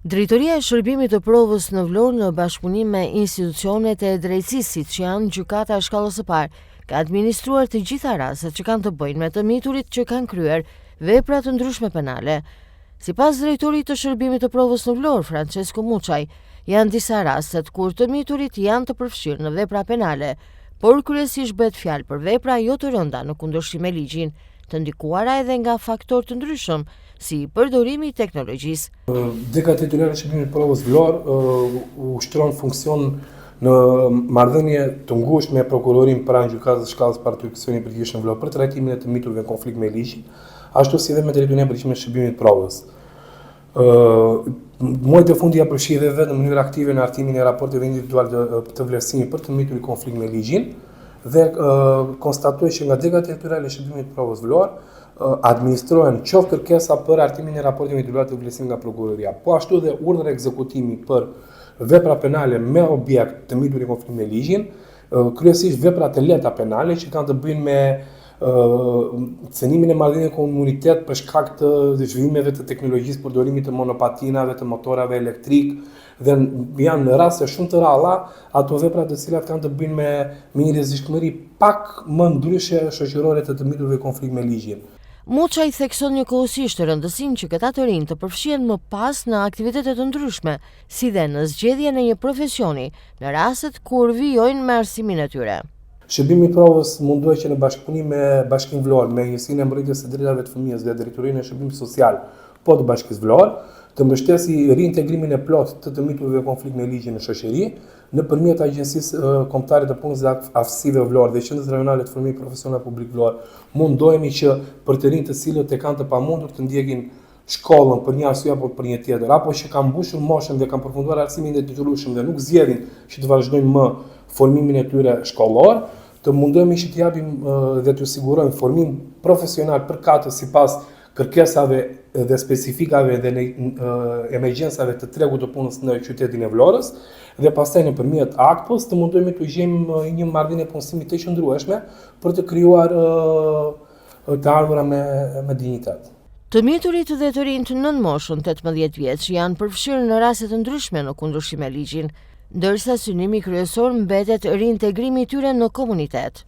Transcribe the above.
Drejtoria e Shërbimit të Provës në Vlorë në bashkëpunim me institucionet e drejtësisë, siç janë Gjykata e Shkallës së Parë, ka administruar të gjitha rastet që kanë të bëjnë me të miturit që kanë kryer vepra të ndryshme penale. Sipas drejtorit të Shërbimit të Provës në Vlorë, Françesko Muçaj, janë disa rastet kur të miturit janë të përfshirë në vepra penale, por kryesisht bëhet fjalë për vepra jo të rënda në kundërshtim me ligjin, të ndikuara edhe nga faktorë të ndryshëm, si përdorimi i teknologjisë. Dega Territoriale e Shërbimit të Provës Vlorë ushtron funksion në marrëdhënie të ngushtë me prokurorinë pranë Gjykatës së Shkallës Parë të Juridiksionit të Përgjithshëm Vlorë për trajtimin e të miturve në konflikt me ligjin, ashtu si dhe me Drejtorinë e Përgjithshme të Shërbimit të Provës. Muajt e fundit jam përfshirë dhe vetë në mënyrë aktive në hartimin e raporteve individuale të, të vlerësimit për të miturit në konflikt me ligjin dhe konstatoj që nga dega territoriale e shërbimit të provës Vlorë administrohen qoftë kërkesa për hartimin e raporteve individuale të vlerësimit nga prokuroria, po ashtu dhe urdhër ekzekutimi për vepra penale me objekt të miturit në konflikt me ligjin, kryesisht vepra të lehta penale që kanë të bëjnë me cenimin e marrëdhënieve në komunitet për shkak të zhvillimeve të teknologjisë, përdorimit të monopatinave, të motorave elektrik dhe janë në raste shumë të rralla ato vepra të cilat kanë të bëjnë me me një rrezikshmëri pak më ndryshe shoqërore të të miturve në konflikt me ligjin. Muçaj thekson njëkohësisht rëndësinë që këta të rinj të përfshihen më pas në aktivitete të ndryshme, si dhe në zgjedhjen e një profesioni, në rastet kur vijojnë me arsimin e tyre. Shërbimi i provës mundohet që në bashkëpunim me Bashkinë Vlorë, me Njësinë e Mbrojtjes së Drejtave të Fëmijës dhe Drejtorinë e Shërbimit Social po të Bashkisë Vlorë, të mbështesi riintegrimin e plotë të të miturve në konflikt me ligjin në shoqëri, nëpërmjet Agjencisë Kombëtare të Punës dhe Aftësive Vlorë dhe Qendrës Rajonale të Formimit Profesional Publik Vlorë, mundohemi që për të rinj të cilët e kanë të pamundur të ndjekin shkollën për një arsye apo për një tjetër, apo që kanë mbushur moshën dhe kanë përfunduar arsimin e detyrueshëm dhe nuk zgjedhin që të vazhdojnë më formimin e tyre shkollor, të mundohemi që të japim dhe t'u sigurojmë formim profesional përkatës sipas kërkesave dhe specifikave dhe emergjencave të tregut të punës në qytetin e Vlorës dhe pastaj nëpërmjet AKPO-s të mundohemi të gjejmë një marrëdhënie punësimi të qëndrueshme për të krijuar të ardhura me me dinjitet. Të miturit dhe të rinjtë nën moshën 18 vjeç janë përfshirë në raste të ndryshme në kundërshtim me ligjin, ndërsa synimi kryesor mbetet riintegrimi i tyre në komunitet.